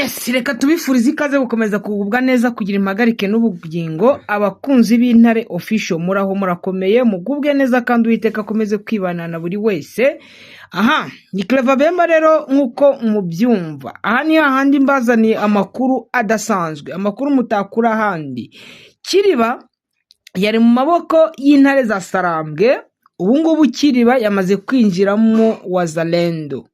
Yes, reka tubifurize ikaze gukomeza kugubwa neza, kugira impagarike n'ubugingo. Abakunzi b'Intare Official, muraho, murakomeye, mugubwe neza kandi Uwiteka akomeze kwibana na buri wese. Aha ni Clever Bemba rero nk'uko mubyumva. Aha ni hahandi mbazaniye amakuru adasanzwe, amakuru mutakura ahandi. Kiriba yari mu maboko y'intare za Sarambwe, ubu ngubu Kiriba yamaze kwinjiramo Wazalendo.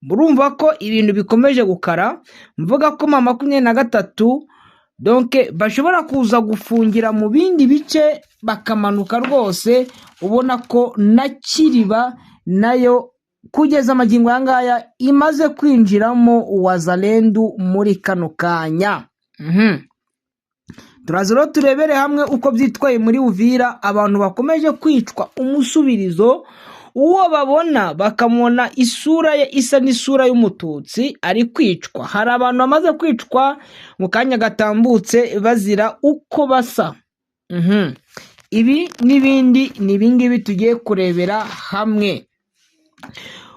Murumva ko ibintu bikomeje gukara, mvuga ko M23 donc bashobora kuza gufungira mu bindi bice bakamanuka rwose, ubona ko na Kiriba nayo kugeza amagingo aya ngaya imaze kwinjiramo Wazalendu muri kano kanya. Turaza rero turebere hamwe uko byitwaye muri Uvira, abantu bakomeje kwicwa umusubirizo, uwo babona bakamubona isura ye isa n'isura y'Umututsi ari kwicwa. Hari abantu bamaze kwicwa mu kanya gatambutse bazira uko basa. Ibi n'ibindi ni ibingibi tugiye kurebera hamwe.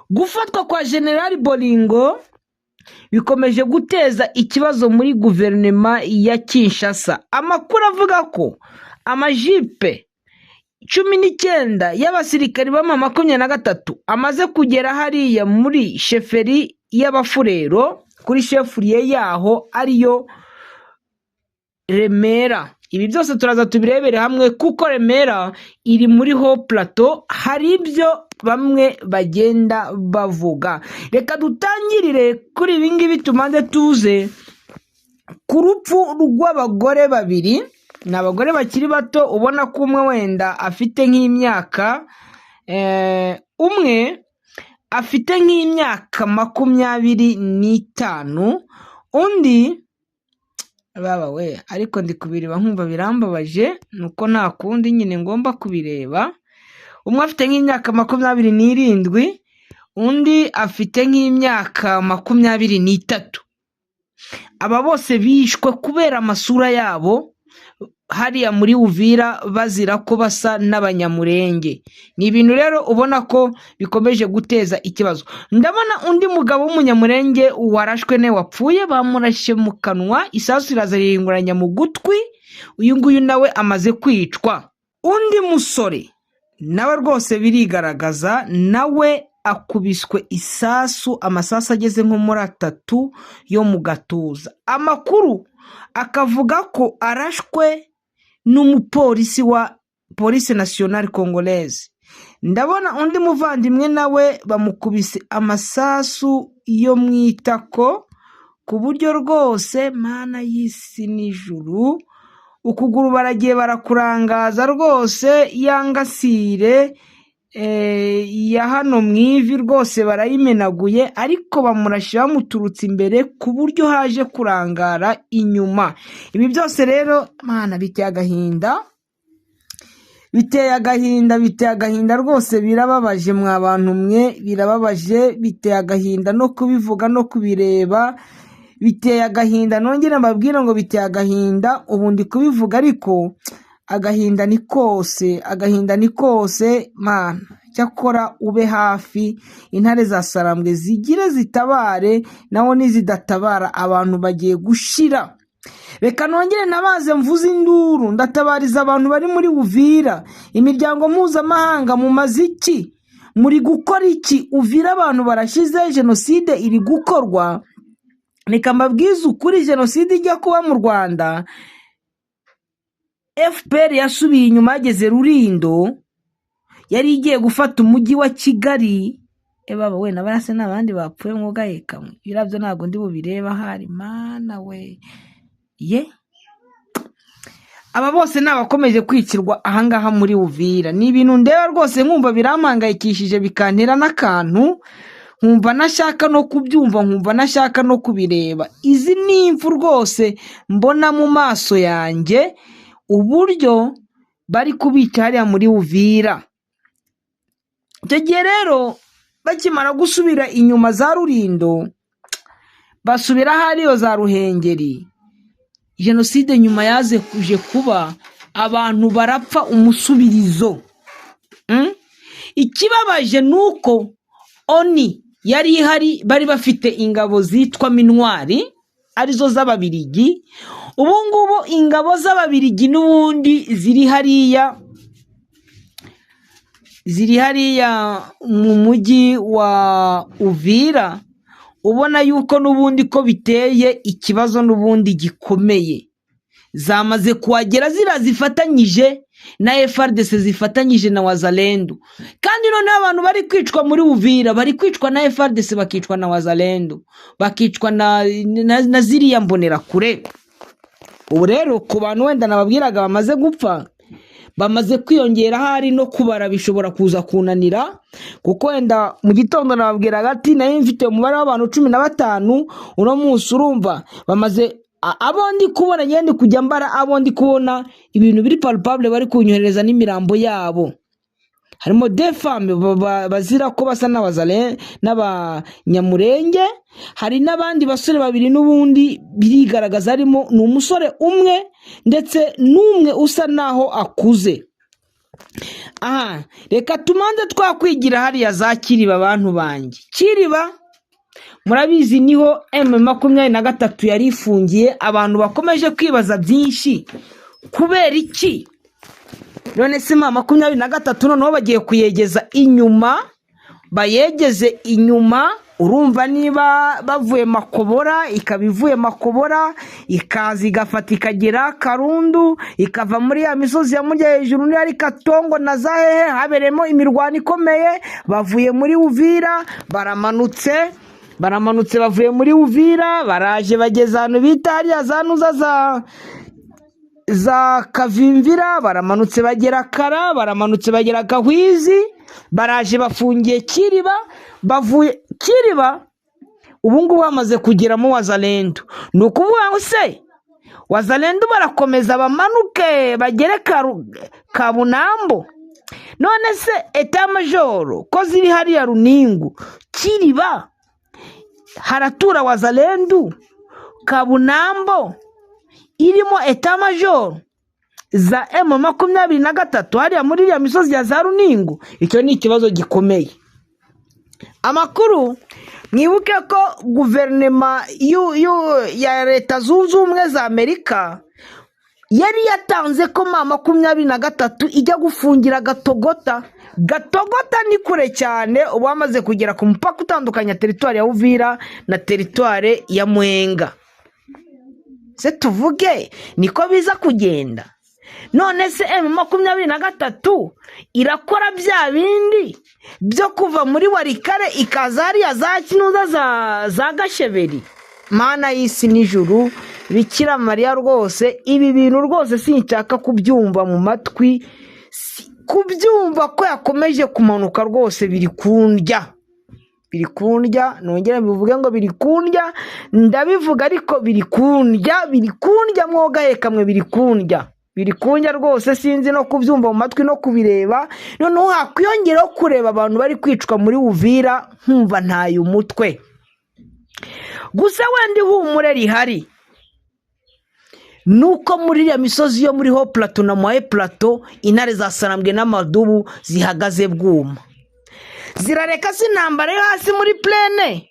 Gufatwa kwa General Bolingo bikomeje guteza ikibazo muri guverinoma ya Kinshasa. Amakuru avuga ko amajipe 19 y'abasirikari ba M23 amaze kugera hariya muri chefferie y'Abafurero, kuri chef-lieu yaho ariyo Remera. Ibi byose turaza tubirebere hamwe kuko Remera iri muri Hauts Plateau, hari ibyo bamwe bagenda bavuga. Reka dutangirire kuri ibi ngibi, tubanze tuze ku rupfu rw'abagore babiri. Ni abagore bakiri bato, ubona ko umwe wenda afite nk'imyaka, umwe afite nk'imyaka 25, undi baba we, ariko ndi kubireba nkumva birambabaje, nuko nta kundi nyine ngomba kubireba. Umwe afite nk'imyaka 27, undi afite nk'imyaka 23. Aba bose bishwe kubera amasura yabo hariya muri Uvira, bazira ko basa n'Abanyamurenge. Ni ibintu rero ubona ko bikomeje guteza ikibazo. Ndabona undi mugabo w'Umunyamurenge warashwe nawe wapfuye, bamurashe mu kanwa, isasu iraza ririhinguranya mu gutwi, uyu nguyu nawe amaze kwicwa. Undi musore nawe rwose birigaragaza, nawe akubiswe isasu, amasasu ageze nko muri atatu yo mu gatuza. Amakuru akavuga ko arashwe n'umupolisi wa Police Nationale Congolaise. Ndabona undi muvandimwe nawe bamukubise amasasu yo mu itako, ku buryo rwose, Mana y'isi n'ijuru, ukuguru baragiye barakurangaza rwose, yangasire ya hano mu ivi rwose barayimenaguye, ariko bamurashe bamuturutse imbere ku buryo haje kurangara inyuma. Ibi byose rero, Mana, biteye agahinda, biteye agahinda, biteye agahinda rwose, birababaje mwa bantu mwe, birababaje, biteye agahinda no kubivuga no kubireba, biteye agahinda. Nongere mbabwire ngo biteye agahinda, ubu ndi kubivuga ariko agahinda ni kose, agahinda ni kose. Mana, cyakora ube hafi, intare za Sarambwe zigire zitabare, naho nizidatabara abantu bagiye gushira. Reka nongere nabaze, mvuze induru, ndatabariza abantu bari muri Uvira. Imiryango mpuzamahanga, mumaze iki? Muri gukora iki? Uvira abantu barashize, jenoside iri gukorwa. Reka mbabwize ukuri, jenoside ijya kuba mu Rwanda, FPR yasubiye inyuma yageze Rurindo, yari igiye gufata umujyi wa Kigali. Baba we, n'abarase n'abandi bapfuye mwugaye kamwe, biriya byo ntabwo ndi bubireba ahari. Mana we ye, aba bose ni abakomeje kwicirwa ahangaha muri Uvira. Ni ibintu ndeba rwose nkumva birampangayikishije, bikantera n'akantu, nkumva nashaka no kubyumva, nkumva nashaka no kubireba. Izi ni impfu rwose mbona mu maso yanjye, uburyo bari kubica hariya muri Uvira. Icyo gihe rero bakimara gusubira inyuma za Rurindo, basubira hariyo za Ruhengeri, jenoside nyuma yaze kuje kuba, abantu barapfa umusubirizo. Ikibabaje ni uko ONU yari ihari, bari bafite ingabo zitwa MINUAR. arizo z'Ababirigi. Ubu ngubu ingabo z'Ababirigi n'ubundi ziri hariya mu mujyi wa Uvira. Ubona yuko n'ubundi ko biteye ikibazo n'ubundi gikomeye. Zamaze kuhagera ziriya zifatanyije na FARDC, zifatanyije na Wazalendo. Kandi noneho abantu bari kwicwa muri Uvira bari kwicwa na FARDC, bakicwa na Wazalendo, bakicwa na ziriya mbonerakure. Ubu rero ku bantu wenda nababwiraga bamaze gupfa, bamaze kwiyongera, ahari no kubara bishobora kuza kunanira, kuko wenda mu gitondo nababwiraga ati nari mfite umubare w'abantu 15. Uno munsi urumva bamaze abo ndi kubona, ngende kujya mbara abo ndi kubona, ibintu biri palpable, bari kunyohereza n'imirambo yabo. Harimo des femmes bazira ko basa n'Abanyamurenge. Hari n'abandi basore babiri n'ubundi birigaragaza, harimo ni umusore umwe ndetse n'umwe usa naho akuze. Aha reka tumanze twakwigira hariya za Kiriba. Abantu banjye, Kiriba murabizi niho M23 yari ifungiye. Abantu bakomeje kwibaza byinshi: kubera iki none se M23 noneho bagiye kuyegeza inyuma, bayegeze inyuma? Urumva niba bavuye Makobora, ikaba ivuye Makobora, ikaza igafata ikagera Karundu, ikava muri ya misozi ya mujya hejuru niyo ari Katongo na za hehe habereyemo imirwano ikomeye. Bavuye muri Uvira baramanutse, baramanutse, bavuye muri Uvira baraje bageze ahantu bita hariya za Nuza, za Kavimvira, baramanutse bagera Kara, baramanutse bagera Gahwizi, baraje bafungiye Kiriba. Bavuye Kiriba ubu ngubu bamaze kugeramo Wazalendo. Ni ukuvuga ngo se Wazalendo barakomeza bamanuke bagere Kabunambo? None se état-major ko ziri hariya Runingu, Kiriba haratura Wazalendo, Kabunambo irimo état-major za M23 hariya muri iriya misozi ya za Runingu? Icyo ni ikibazo gikomeye. Amakuru, mwibuke ko guverinoma ya Leta Zunze Ubumwe za Amerika yari yatanze ko M23 ijya gufungira Gatogota. Gatogota ni kure cyane, ubu bamaze kugera ku mupaka utandukanya teritwari ya Uvira na teritwari ya Mwenga. Se tuvuge niko biza kugenda? None se M23 irakora bya bindi byo kuva muri Walikale ikaza hariya za Kinuza, za Gasheberi? Mana y'isi n'ijuru, Bikira Mariya, rwose ibi bintu rwose sinshaka kubyumva mu matwi. Kubyumva ko yakomeje kumanuka rwose biri kundya, biri kundya. Nongere mbivuge ngo biri kundya. Ndabivuga ariko biri kundya, biri kundya mwogaye kamwe, biri kundya, biri kundya rwose. Sinzi no kubyumva mu matwi no kubireba, noneho hakwiyongeraho kureba abantu bari kwicwa muri Uvira, nkumva ntaye umutwe. Gusa wenda ihumure rihari nuko muri iriya misozi yo muri Haut Plateau na Moyen Plateau, intare za Sarambwe n'amadubu zihagaze bwuma. Zirareka se intambara yo hasi muri plaine,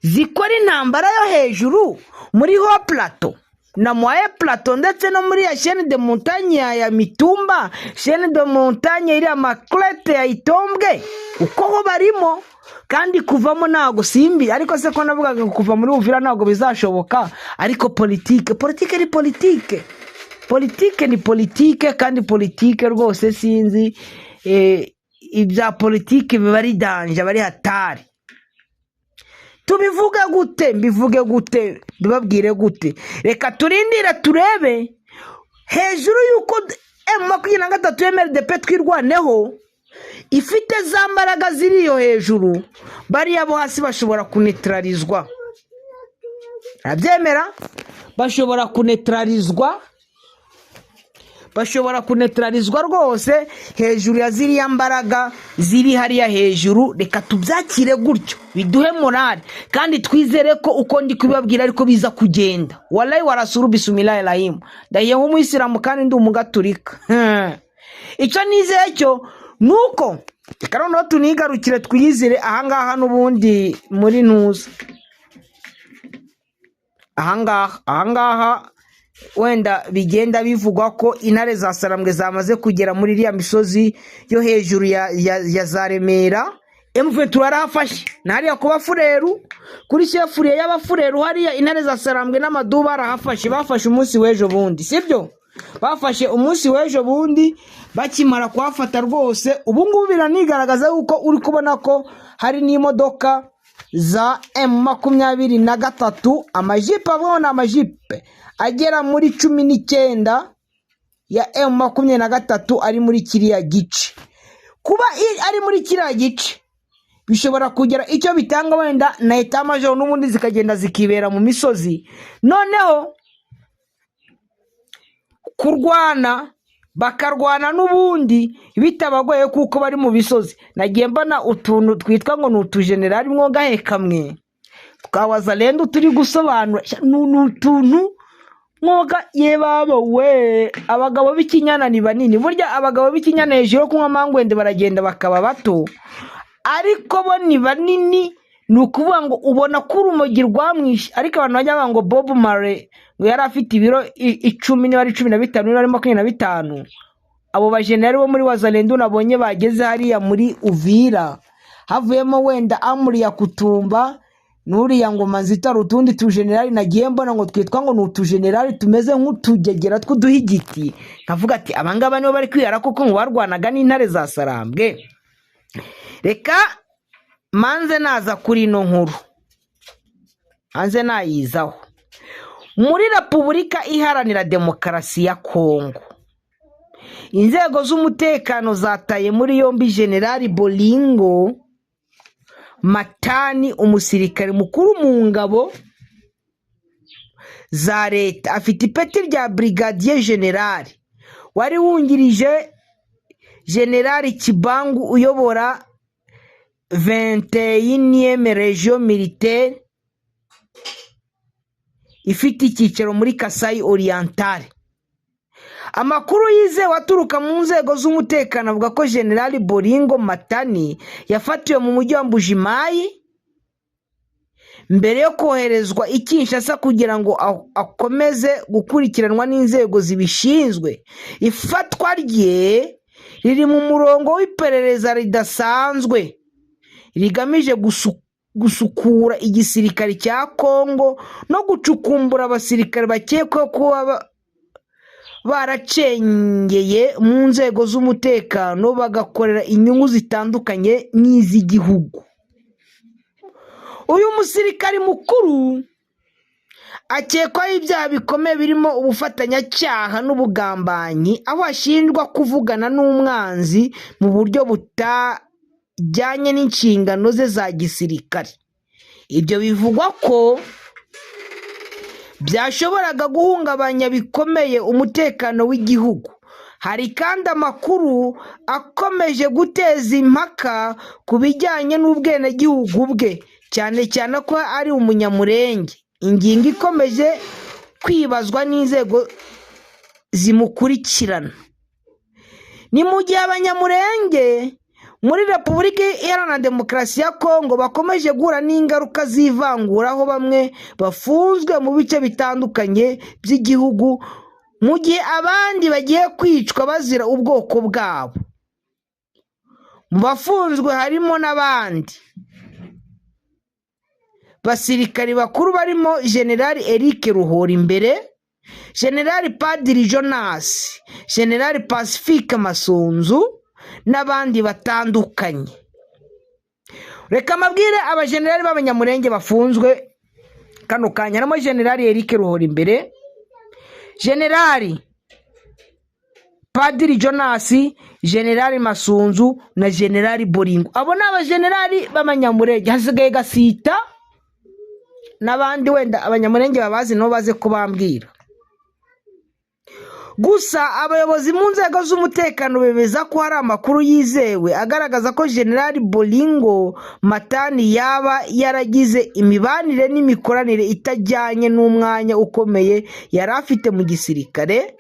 zikora intambara yo hejuru muri Haut Plateau na Moyen Plateau, ndetse no muri ya chaîne de montagne ya Mitumba, chaîne de montagne iriya makrete ya Itombwe, uko ho barimo. Kandi kuvamo ntabwo simbi, ariko se ko navugaga ngo kuva muri Uvira ntabwo bizashoboka? Ariko politike, politike ni politike, politike ni politike. Kandi politike rwose sinzi, ibya politike biba ari danger, aba ari hatari. Tubivuge gute? Mbivuge gute? Mbibabwire gute? Reka turindire turebe hejuru y'uko M23 MRDP Twirwaneho ifite za mbaraga ziri iyo hejuru, bariya bo hasi bashobora kunetralizwa. Arabyemera, bashobora kunetralizwa, bashobora kunetralizwa rwose hejuru ya ziriya mbaraga ziri hariya hejuru. Reka tubyakire gutyo, biduhe morale, kandi twizere ko uko ndi kubibabwira ariko biza kugenda. Walayi warasuru bisumilayi rahimu, ndahiye nk'umuyisilamu kandi ndi umugaturika. Icyo nizeye cyo ni uko, reka noneho tunigarukire twiyizire ahangaha n'ubundi muri ntuza. Ahangaha wenda bigenda bivugwa ko intare za Sarambwe zamaze kugera muri iriya misozi yo hejuru ya za Remera. M23 yarahafashe, na hariya ku Bafureru, kuri chefferie y'Abafureru hariya, intare za Sarambwe n'amaduba barahafashe. Bafashe umunsi w'ejo bundi, sibyo? Bafashe umunsi w'ejo bundi. Bakimara kuhafata rwose, ubu ngubu biranigaragaza yuko uri kubona ko hari n'imodoka za M23, amajipe avuga ni amajipe agera muri 19 ya M23 ari muri kiriya gice. Kuba ari muri kiriya gice bishobora kugira icyo bitanga wenda na état-major n'ubundi zikagenda zikibera mu misozi, noneho kurwana bakarwana n'ubundi bitabagoye kuko bari mu misozi. Nagiye mbona utuntu twitwa ngo ni utujenerali mwogahe kamwe twa Wazalendo turi gusobanura. Ni utuntu mwoga yebaba we. Abagabo b'ikinyana ni banini burya. Abagabo b'ikinyana hejuru yo kunywa mangwende baragenda bakaba bato, ariko bo ni banini. Ni ukuvuga ngo ubona ko urumogi rwamwishe. Ariko abantu bajya bavuga ngo Bob Marley ngo yari afite ibiro 10, niba ari 15, niba ari 25. Abo bajenerali bo muri Wazalendo nabonye bageze hariya muri Uvira, havuyemo wenda Amuri ya Kutumba n'uriya ngoma nzitara, utundi tujenerali nagiye mbona ngo twitwa ngo ni utujenerali tumeze nk'utugegera tw'uduhigiti, nkavuga ati abangaba nibo bari kwihara kuko ngo barwanaga n'intare za Sarambwe. Reka manze naza kuri ino nkuru, hanze nayizaho. Muri Repubulika Iharanira Demokarasi ya Kongo, inzego z'umutekano zataye muri yombi Generali Bolingo Matani, umusirikare mukuru mu ngabo za leta, afite ipeti rya Brigadier General, wari wungirije Generali Kibangu uyobora 21e Région Militaire ifite icyicaro muri Kasayi Orientale. Amakuru yizewe aturuka mu nzego z'umutekano avuga ko Generali Boringo Matani yafatiwe mu mujyi wa Mbujimayi mbere yo koherezwa i Kinshasa kugira ngo akomeze gukurikiranwa n'inzego zibishinzwe. Ifatwa rye riri mu murongo w'iperereza ridasanzwe rigamije gusukura igisirikare cya Kongo no gucukumbura abasirikare bakekwaho kuba baracengeye mu nzego z'umutekano bagakorera inyungu zitandukanye n'iz'igihugu. Uyu musirikari mukuru akekwaho ibyaha bikomeye birimo ubufatanyacyaha n'ubugambanyi, aho ashinjwa kuvugana n'umwanzi mu buryo butajyanye n'inshingano ze za gisirikare. Ibyo bivugwa ko byashoboraga guhungabanya bikomeye umutekano w'igihugu. Hari kandi amakuru akomeje guteza impaka ku bijyanye n'ubwenegihugu bwe, cyane cyane ko ari Umunyamurenge, ingingo ikomeje kwibazwa n'inzego zimukurikirana. Ni mu gihe Abanyamurenge muri Repubulika Iharanira Demokarasi ya Kongo bakomeje guhura n'ingaruka z'ivangura, aho bamwe bafunzwe mu bice bitandukanye by'igihugu mu gihe abandi bagiye kwicwa bazira ubwoko bwabo. Mu bafunzwe harimo n'abandi basirikari bakuru barimo Generali Eric Ruhorimbere, Generali Padiri Jonas, Generali Pacifique Masunzu n'abandi batandukanye. Reka mbabwire abajenerali b'Abanyamurenge bafunzwe kano kanya. Harimo Generali Eric Ruhorimbere, Generali Padiri Jonas, Generali Masunzu na Generali Boringo. Abo ni abajenerali b'Abanyamurenge. Hasigaye Gasita n'abandi wenda Abanyamurenge babazi nabo baze kubambwira. Gusa abayobozi mu nzego z'umutekano bemeza ko hari amakuru yizewe agaragaza ko Generali Bolingo Matani yaba yaragize imibanire n'imikoranire itajyanye n'umwanya ukomeye yari afite mu gisirikare,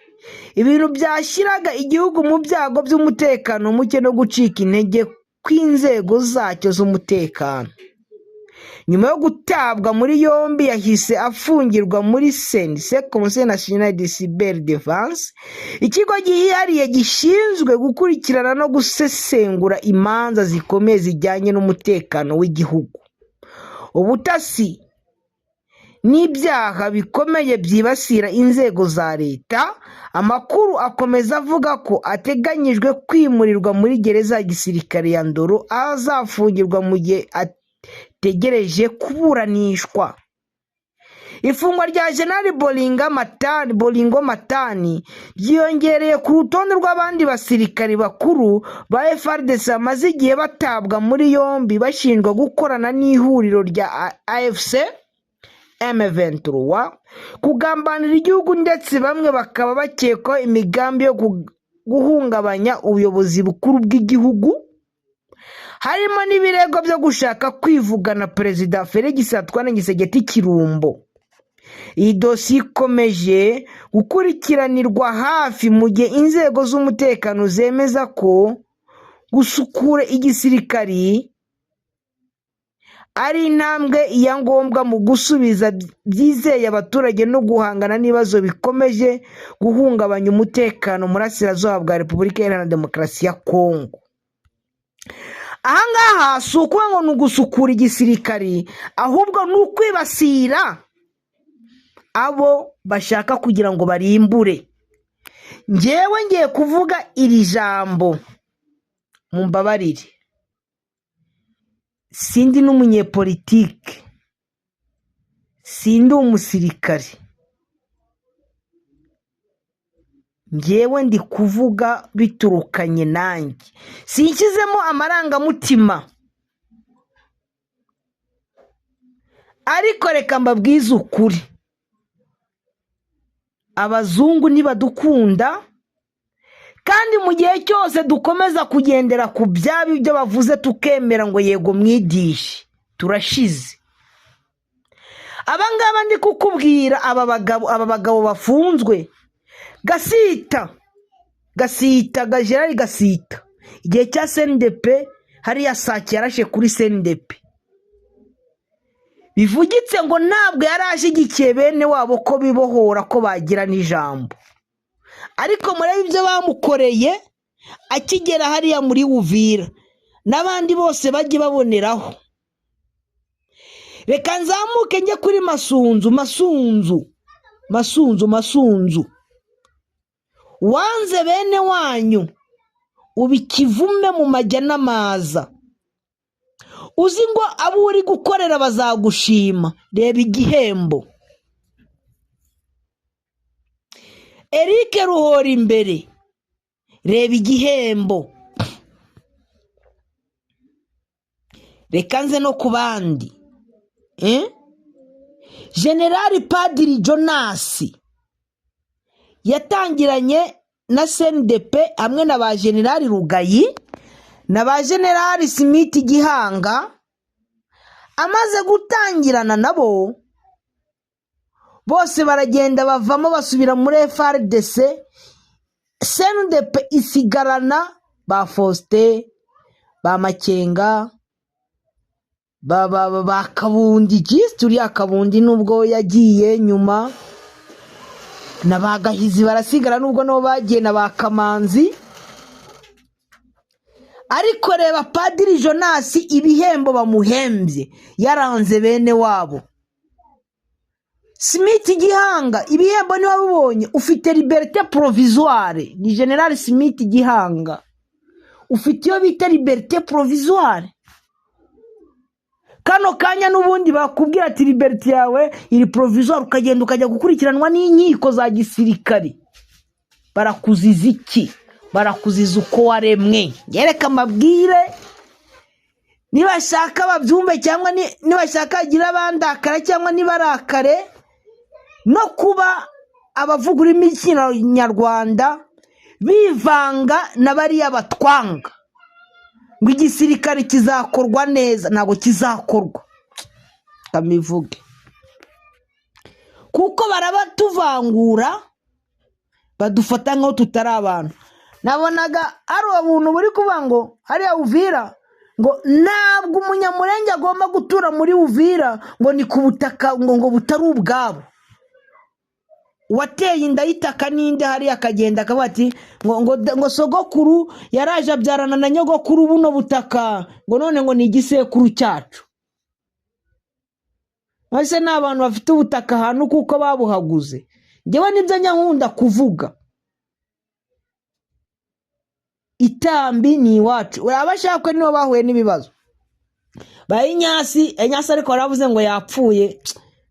ibintu byashyiraga igihugu mu byago by'umutekano muke no gucika intege kw'inzego zacyo z'umutekano. Nyuma yo gutabwa muri yombi, yahise afungirwa muri CNC, Conseil National de Cyberdéfense, ikigo gihariye gishinzwe gukurikirana no gusesengura imanza zikomeye zijyanye n'umutekano w'igihugu, ubutasi n'ibyaha bikomeye byibasira inzego za leta. Amakuru akomeza avuga ko ateganyijwe kwimurirwa muri gereza ya gisirikare ya Ndolo, aho azafungirwa mu gihe ategereje kuburanishwa. Ifungwa rya Jenerali Bolinga Matani, Bolingo Matani, ryiyongereye ku rutonde rw'abandi basirikari bakuru ba FARDC bamaze igihe batabwa muri yombi bashinjwa gukorana n'ihuriro rya AFC M23, kugambanira igihugu, ndetse bamwe bakaba bakekwaho imigambi yo guhungabanya ubuyobozi bukuru bw'igihugu, harimo n'ibirego byo gushaka kwivugana Perezida Felix Antoine Tshisekedi Tshilombo. Iyi dosiye ikomeje gukurikiranirwa hafi mu gihe inzego z'umutekano zemeza ko gusukura igisirikari ari intambwe ya ngombwa mu gusubiza byizeye abaturage no guhangana n'ibibazo bikomeje guhungabanya umutekano mu burasirazuba bwa Repubulika Iharanira Demokarasi ya Kongo. Ahangaha si ukuvuga ngo ni ugusukura igisirikari, ahubwo ni ukwibasira abo bashaka kugira ngo barimbure. Ngewe ngiye kuvuga iri jambo, mumbabarire, sindi n'umunyepolitike, sindi umusirikare, ngewe ndi kuvuga biturukanye nanjye, sinshyizemo amarangamutima, ariko reka mbabwize ukuri, abazungu ntibadukunda, kandi mu gihe cyose dukomeza kugendera ku byabo, ibyo bavuze tukemera ngo yego mwigishe, turashize. Aba ngaba ndi kukubwira, aba bagabo bafunzwe, Gasita, Gasita, Gerard Gasita, igihe cya CNDP hariya Sake yarashe kuri CNDP, bivugitse ngo ntabwo yari ashyigikiye bene wabo ko bibohora, ko bagira n'ijambo. Ariko murebe ibyo bamukoreye akigera hariya muri Uvira, n'abandi bose bajye baboneraho. Reka nzamuke njye kuri Masunzu. Masunzu, Masunzu, Masunzu, wanze bene wanyu, uba ikivume mu majya n'amaza, uzi ngo abo uri gukorera bazagushima. Reba igihembo. Eric Ruhora imbere, reba igihembo. Reka nze no ku bandi. Generali Padiri Jonas yatangiranye na CNDP hamwe na ba Generali Rugayi na ba Generali Smith Gihanga. Amaze gutangirana nabo bose baragenda bavamo basubira muri FARDC, CNDP isigarana ba Faustin, ba Makenga, ba Kabundi, just uriya Kabundi nubwo yagiye nyuma, na ba Gahizi barasigara nubwo nabo bagiye, na ba Kamanzi. Ariko reba Padiri Jonas, ibihembo bamuhembye yaranze bene wabo. Smith Gihanga, ibihembo niba wabibonye, ufite liberté provisoire. Ni General Smith Gihanga, ufite iyo bita liberté provisoire. Kano kanya n'ubundi bakubwira ati liberté yawe iri provisoire, ukagenda ukajya gukurikiranwa n'inkiko za gisirikari. Barakuziza iki? Barakuziza uko waremwe. Yereka mbabwire, nibashaka babyumve cyangwa nibashaka hagira abandakara cyangwa nibarakare, no kuba abavuga ururimi rw'ikinyarwanda bivanga na bariya batwanga ngo igisirikare kizakorwa neza, ntabwo kizakorwa, kamivuge, kuko barabatuvangura, badufata nk'aho tutari abantu. Nabonaga ari ubuntu buri kuvuga ngo hariya Uvira Ngo ntabwo Umunyamurenge agomba gutura muri Uvira, ngo ni ku butaka ngo butari ubwabo. Uwateye inda y'itaka n'indi hariya, akagenda akavuga ati ngo sogokuru yaraje abyarana na nyogokuru buno butaka, ngo none ngo ni igisekuru cyacu. Ese ni abantu bafite ubutaka ahantu kuko babuhaguze? Ngewe nibyo nyankunda kuvuga. Itambi ni iwacu. Abashakwe nibo bahuye n'ibibazo ba Inyasi. Inyasi ariko baravuze ngo yapfuye,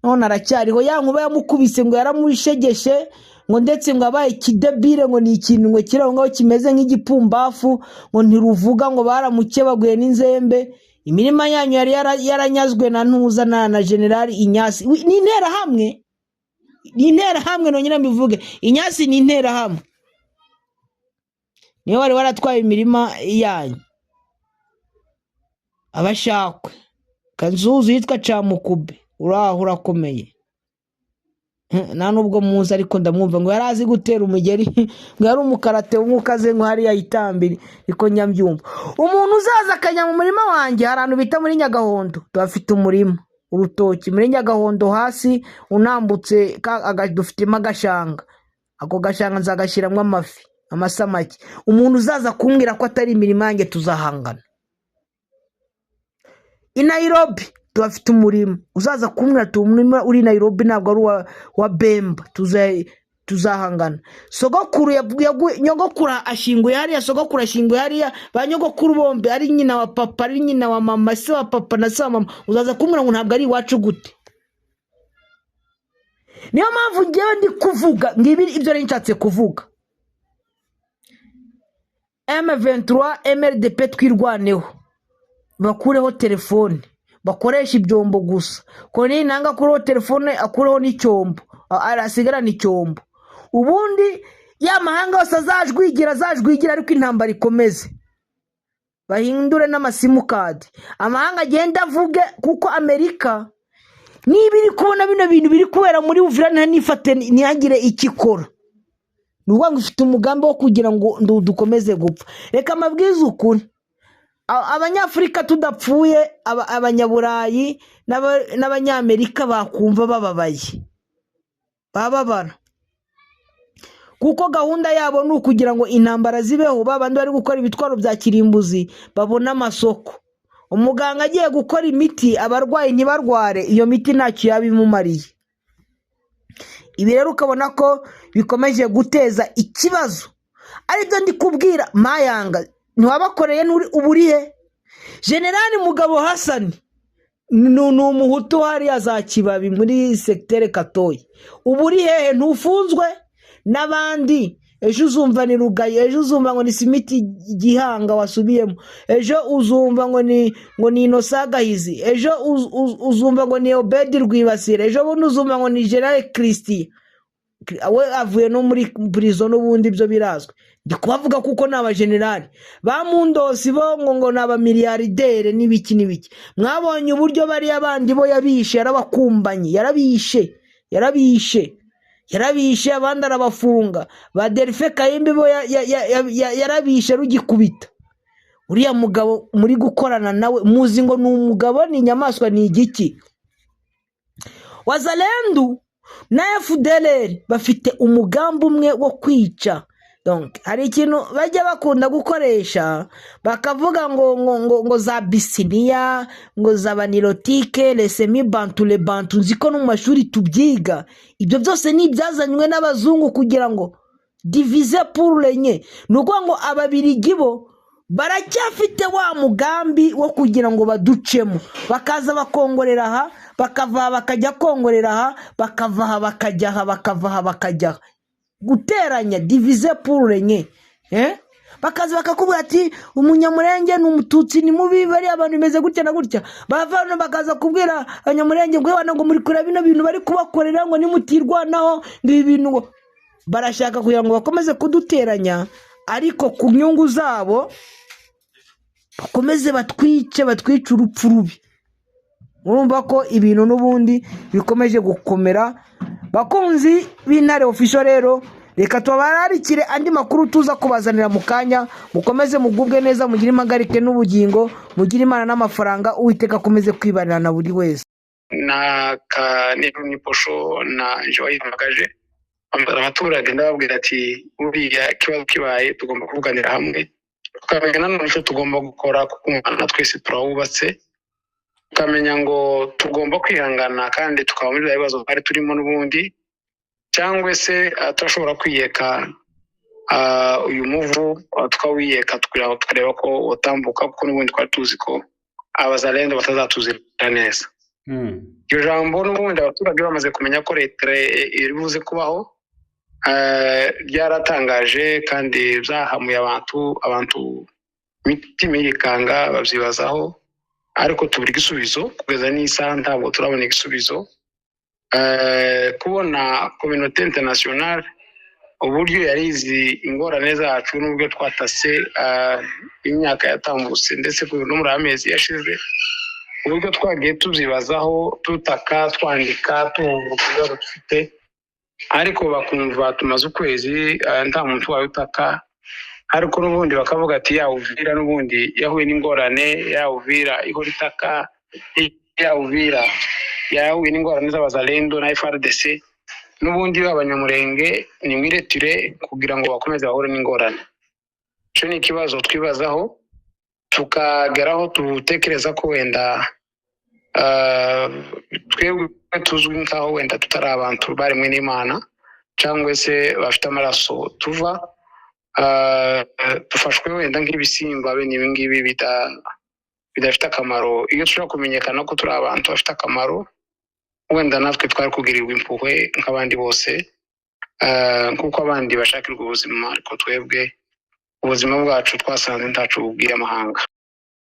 none aracyariho. Ya nkuba yamukubise ngo yaramushegeshe, ngo ndetse ngo abaye ikidebire, ngo ni ikintu ngo kiri aho ngaho kimeze nk'igipumbafu, ngo ntiruvuga, ngo baramukebaguye n'inzembe. Imirima yanyu yari yaranyazwe na ntuza na Generali Inyasi. Ni Interahamwe, ni Interahamwe. Nongera mbivuge, Inyasi ni Interahamwe, niyo wari waratwaye imirima yanyu. Abashakwe kanzuzu yitwa Camukube, uraho urakomeye. Nta nubwo muzi, ariko ndamwumva ngo yari azi gutera umugeri, ngo yari umukarate w'umukaze, ngo hariya yitambire, niko nyambyumva. Umuntu uzaza akajya mu murima wanjye, hari ahantu bita muri Nyagahondo, tuhafite umurima, urutoki muri Nyagahondo hasi unambutse, dufitemo agashanga. Ako gashanga nzagashyiramo amafi, amasamaki. Umuntu uzaza kumbwira ko atari imirima yanjye, tuzahangana. I Nairobi tuhafite umurima. Uzaza kumbwira ati umurima uri i Nairobi ntabwo ari uwa Bemba, tuzahangana. Sogokuru nyogokuru ashyinguye hariya, sogokuru ashyinguye hariya, ba nyogokuru bombi, ari nyina wa papa, ari nyina wa mama, se wa papa na se wa mama. Uzaza kumbwira ngo ntabwo ari iwacu gute? Niyo mpamvu ngewe ndi kuvuga ngibi ibyo nari nshatse kuvuga. M23, MRDP, twirwaneho, bakureho telefone, bakoresha ibyombo gusa. Koni nanga akureho telefone, akureho n'icyombo, arasigarana icyombo. Ubundi ya mahanga yose azajwigira, azajwigira, ariko intambara ikomeze. Bahindure n'amasimukadi, amahanga agenda avuge, kuko Amerika niba iri kubona bino bintu biri kubera muri Uvira ntifate, ntihagire icyo ikora, ni ukuvuga ngo ifite umugambi wo kugira ngo dukomeze gupfa. Reka amabwiriza ukuri, Abanyafurika tudapfuye, Abanyaburayi n'Abanyamerika bakumva bababaye, bababara, kuko gahunda yabo ni ukugira ngo intambara zibeho, ba bandi bari gukora ibitwaro bya kirimbuzi babone amasoko. Umuganga agiye gukora imiti, abarwayi ntibarware, iyo miti ntacyo yaba imumariye. Ibi rero ukabona ko bikomeje guteza ikibazo, aribyo ndi kubwira Mayanga. Ntiwabakoreye nturi uburihe? Generali Mugabo Hasani ni Umuhutu hariya za Kibabi muri secteur Katoyi, ubu uri hehe? Ntufunzwe n'abandi? Ejo uzumva ni Rugayo, ejo uzumva ngo ni Simiti Gihanga wasubiyemo, ejo uzumva ngo ni Inosa Gahizi, ejo uzumva ngo ni Obedi Rwibasira, ejo bundi uzumva ngo ni General Christian, we avuye no muri prison n'ubundi. Ibyo birazwi, ndi kubavuga kuko ni abajenerali ba Mundosi bo ngo ni abamiliyaridere n'ibiki n'ibiki. Mwabonye uburyo bariya bandi bo yabishe, yarabakumbanye, yarabishe, yarabishe, yarabishe, abandi arabafunga. Ba Delphin Kayimbi bo yarabishe rugikubita. Uriya mugabo muri gukorana nawe, muzi ngo ni umugabo, ni inyamaswa, ni igiki? Wazalendu na FDLR bafite umugambi umwe wo kwica. Donc hari ikintu bajya bakunda gukoresha, bakavuga ngo za Bisiniya, ngo za ba Nilotique, les semi-bantu, les bantu. Nzi ko no mu mashuri tubyiga. Ibyo byose ni ibyazanywe n'abazungu kugira ngo diviser pour régner. Ni ukuvuga ngo Ababirigi bo baracyafite wa mugambi wo kugira ngo baducemo, bakaza bakongorera aha, bakava aha bakajya kongorera aha, bakava aha bakajya aha, bakava aha bakajya aha, guteranya, diviser pour régner, eh? Bakaza bakakubwira ati Umunyamurenge ni Umututsi, ni mubi, bariya abantu bimeze gutya na gutya. Bava hano bakaza kubwira Abanyamurenge ngo "Ewana," ngo muri kureba bino bintu bari kubakorera, ngo nimutirwanaho, ngo ibi bintu, ngo barashaka kugira ngo bakomeze kuduteranya, ariko ku nyungu zabo, bakomeze batwice, batwice urupfu rubi. Urumva ko ibintu n'ubundi bikomeje gukomera. Bakunzi b'Intare Official rero, reka mbashimire. Reka tubararikire andi makuru tuza kubazanira mu kanya. Mukomeze mugubwe neza, mugire impagarike n'ubugingo, mugire Imana n'amafaranga. Uwiteka akomeze kwibanira na buri wese. Na Kaniruni Posho na nje wayihamagaje, hamagara abaturage, ndababwira ati: "Buriya ikibazo kibaye tugomba kuvuganira hamwe, tukamenya nanone icyo tugomba gukora, kuko umwana twese turawubatse, tukamenya ngo tugomba kwihangana kandi tukaba muri bya bibazo twari turimo n'ubundi, cyangwa se turashobora kwiyeka uyu muvu, tukawiyeka tukareba ko utambuka, kuko n'ubundi twari tuzi ko Abazalendo batazatuzira neza." Iryo jambo n'ubundi abaturage bamaze kumenya ko leta iri buze kubaho, ryaratangaje kandi byahamuye abantu imitima irikanga, babyibazaho, ariko tubura igisubizo. Kugeza n'isaha ntabwo turabona igisubizo. Kubona communauté internationale, uburyo yari izi ingorane zacu n'uburyo twatase imyaka yatambutse, ndetse no muri aya mezi yashize, uburyo twagiye tubyibazaho, tutaka, twandika, tuvuga ibibazo dufite, ariko bakumva tumaze ukwezi nta muntu wawe utaka, ariko n'ubundi bakavuga ati: "Ya Uvira n'ubundi yahuye n'ingorane, ya Uvira ihora itaka, ya Uvira yahuye n'ingorane z'Abazalendo na FARDC, n'ubundi Abanyamurenge ni mwiretire kugira ngo bakomeze bahure n'ingorane." Icyo ni ikibazo twibazaho, tukageraho tutekereza ko wenda twebwe tuzwi nk'aho wenda tutari abantu baremwe n'Imana, cyangwa se bafite amaraso tuva, dufashwe wenda nk'ibisimba bene ibi ngibi bidafite akamaro. Iyo dushobora kumenyekana ko turi abantu bafite akamaro, wenda natwe twari kugirirwa impuhwe nk'abandi bose, nk'uko abandi bashakirwa ubuzima, ariko twebwe ubuzima bwacu twasanze ntacu bubwiye amahanga.